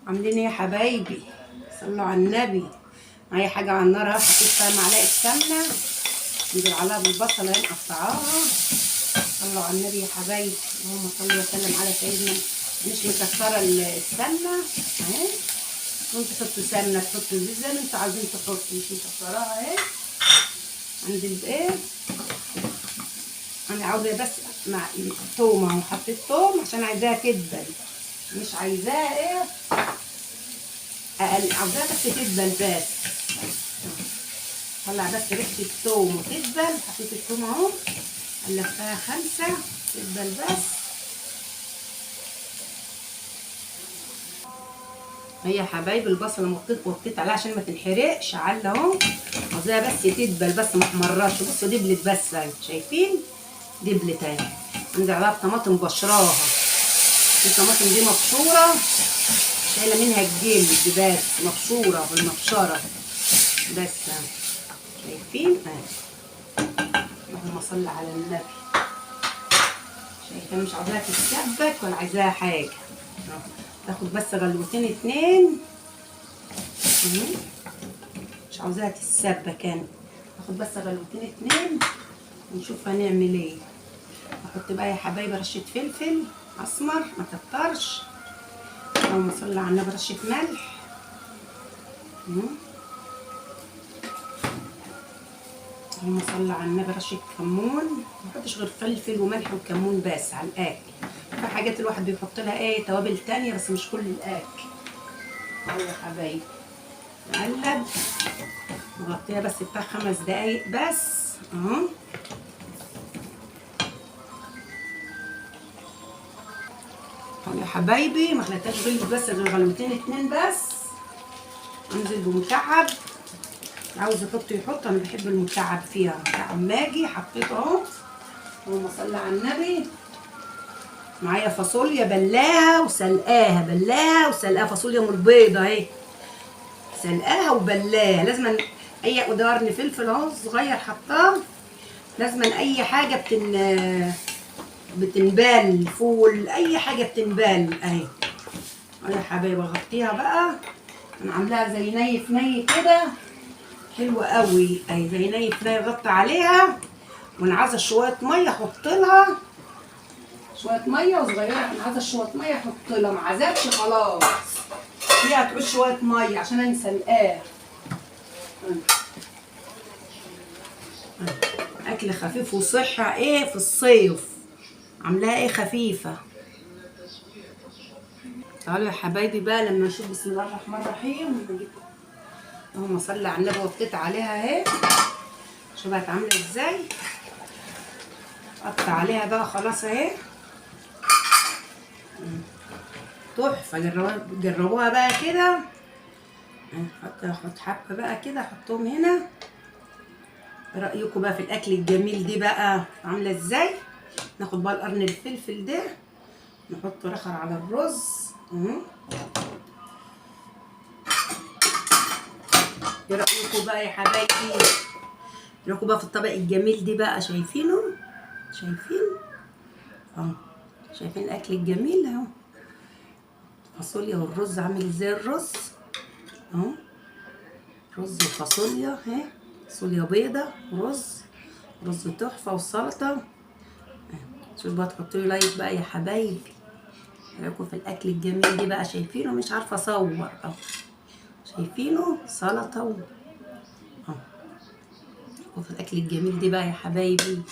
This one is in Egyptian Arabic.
عاملين ايه يا حبايبي؟ صلوا على النبي. معايا حاجة على النار اهو، حطيت فيها معلقه سمنه، ننزل عليها بالبصله اهي مقطعاها. صلوا على النبي يا حبايبي، اللهم صل وسلم على سيدنا. مش مكسرة السمنة اهي، وانتوا تحطوا سمنه تحطوا زيت زي ما انتوا عايزين تحطوا، مش مكسراها اهي. عندي الايه، انا عاوزه بس مع توم اهو، حطيت توم عشان عايزاها تدبل، مش عايزاها ايه اقل، عاوزاها بس تدبل بس. طلع بس ريحه التوم وتدبل. حطيت التوم اهو، قلبتها 5 تدبل بس. هي يا حبايبي البصله وطيت عليها عشان ما تنحرقش، على اهو، عاوزاها بس تدبل بس ما احمرش. بصوا دبلت بس اهي، شايفين دبلت اهي. انزل عليها بطماطم بشراها، الطماطم دي مبشوره، شايله منها الجلد بس، مبشوره بالمبشره بس اهي، شايفين اهي. اللهم صل على النبي. شايفه مش عاوزاها تتسبك ولا عايزاها حاجة، تاخد بس غلوتين 2، مش عاوزاها تتسبك انا، تاخد بس غلوتين 2 ونشوف هنعمل ايه. احط بقى يا حبايبي رشه فلفل اسمر، ما كترش. اللهم صل على النبي. رشه ملح، اللهم صل على النبي. رشه كمون، ما احطش غير فلفل وملح وكمون بس على الاكل. في حاجات الواحد بيحط لها ايه توابل تانية بس مش كل الاكل. اهو يا حبايبي نقلب، نغطيها بس بتاع 5 دقايق بس اهو. اهو يا حبايبي ما خليتهاش غليت بس غير غلوتين 2 بس. انزل بمكعب، عاوز يحط يحط، انا بحب المكعب فيها، مكعب ماجي حطيته اهو. اللهم صل على النبي. معايا فاصوليا بلاها وسلقاها، بلاها وسلقاها، فاصوليا من البيضة اهي، سلقاها وبلاها. لازم اي قرن فلفل اهو صغير حطاه، لازم اي حاجة بتنبل، فول، اي حاجة بتنبل اهي. اهو يا حبايبي اغطيها بقى، انا عاملاها زي ني في ني كده، حلوة قوي اهي، زي ني في ني. غطي عليها، وانا عايزه شوية مية احط لها شوية مية وصغيره، انا عايزه شوية مية احط لها، ما عزتش خلاص، هي هتعوز شوية مية عشان انا مسلقاها. اكل خفيف وصحة ايه في الصيف، عاملاها ايه خفيفة. تعالوا يا حبايبي بقى لما نشوف. بسم الله الرحمن الرحيم. اللهم صل على النبي. وطيت عليها اهي، شوف بقت عامله ازاي. قطع عليها بقى خلاص اهي، تحفة. جربوها بقى كده. اخد حبه بقى كده احطهم هنا. رايكم بقى في الاكل الجميل دي بقى عامله ازاي؟ ناخد بقى القرن الفلفل ده نحطه رخر على الرز اهو. ايه رايكم بقى يا حبايبي؟ رايكم بقى في الطبق الجميل دي بقى؟ شايفينه؟ شايفين اهو، شايفين الاكل الجميل اهو. فاصوليا والرز عامل ازاي الرز اهو، رز وفاصوليا اهي، فاصوليا بيضة ورز، رز تحفة وسلطة. شوف بقى، تحطوا لي لايك بقى يا حبايبي. رايكم في الاكل الجميل دي بقى؟ شايفينه؟ مش عارفه اصور اهو، شايفينه؟ سلطة اهو. وفي الاكل الجميل دي بقى يا حبايبي.